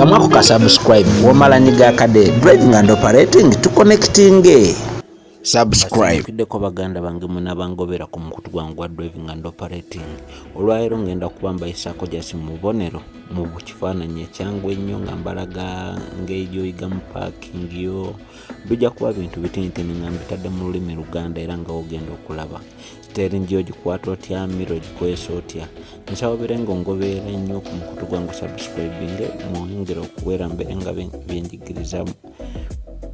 Nyigamu ako ka subscribe, womala nyiga akade. Driving and operating, tuconnectinge. Subscribe. Basanyukiddeko baganda bange mwena abangobera ku mukutu gwange gwa Driving and Operating. Olwaleero ngenda kuba mbayisaako just mu bubonero, mu kifaananyi ekyangu ennyo, nga mbalaga ngeri gy'oyigamu parking yo. Bijja kuba bintu bitinitini nga mbitadde mu lulimi Luganda, era nga wogenda okulaba steering ogikwata otya, mirror ogikozesa otya. Nsaba obeere nga ongoberera nnyo ku mukutu gwange, subscribing, mwongere okuwera mbeere nga byenjigiriza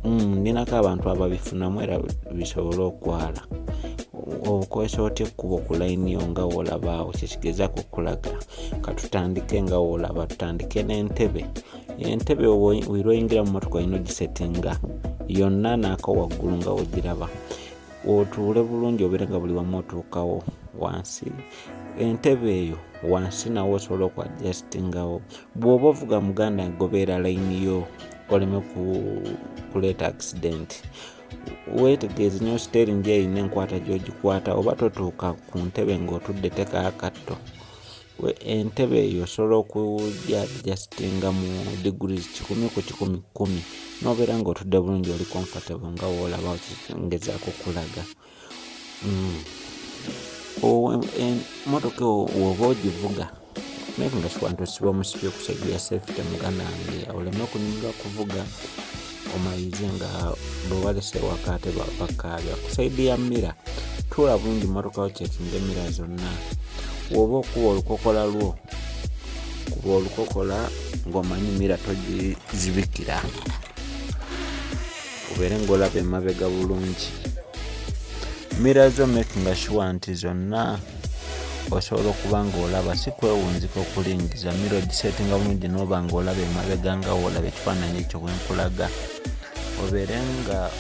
ninako abantu ababifunamu era bisobole okwala. Okozesa otya ekkubo ku layini yo nga woolaba awo, kyekigezaako okulaga. Katutandike nga woolaba, tutandike n'entebe. Entebe wira oyingira mu motoka, olina ogisetinga yonna naako waggulu nga wogiraba, otuule bulungi, obeere nga buli wamu otuukawo. Wansi entebe eyo wansi nawo osobola okuadjustingawo. Bw'oba ovuga, muganda, gobeera layini yo oleme kuleeta accident. Weetegereze nnyo steering erina enkwata gy'ogikwata, oba totuuka ku ntebe ng'otudde, tekayo akatto. Entebe eyo osobola okugiadjustinga mu degrees 100 ku 110, n'obeera ng'otudde bulungi, oli comfortable nga woolaba ngezaako kulaga. Motoka woba ogivuga, making sure nti osiba omusipi ku side ya safety. Muganda wange, oleme okunyumirwa kuvuga, omalirize nga bwebalese waka ate bakaabya. Ku side ya mirror, tuula bulungi motoka yo, checkinga mirror zonna. Woba okuba olukokola lwo, kuba olukokola ng'omanyi mirror togizibikira, obeere ng'olaba emabega bulungi. Mirror zo makinga sure nti zonna osobola okuba ng'olaba, si kwewunzika okulingiza. Mirror ogisetinga bulungi n'oba ng'olaba emabega nga woolaba ekifaananyi ekyo bwenkulaga, obeere nga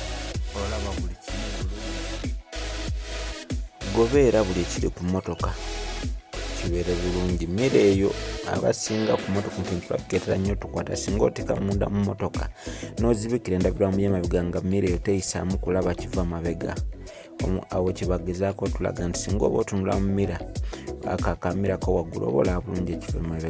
olaba buli kimu bulungi. Gobeera buli ekiri ku mmotoka kibeere bulungi. Mirror eyo abasinga ku mmotoka nti traffic etera nnyo tukwata, singa oteeka munda mu mmotoka n'ozibikira endabirwamu y'emabega nga mirror eyo teyisaamu kulaba kiva mabega. Awo kyebagezaako otulaga nti singa oba otunula mu mirror, ako akamirako waggulu, oba olaba bulungi ekiva emabega.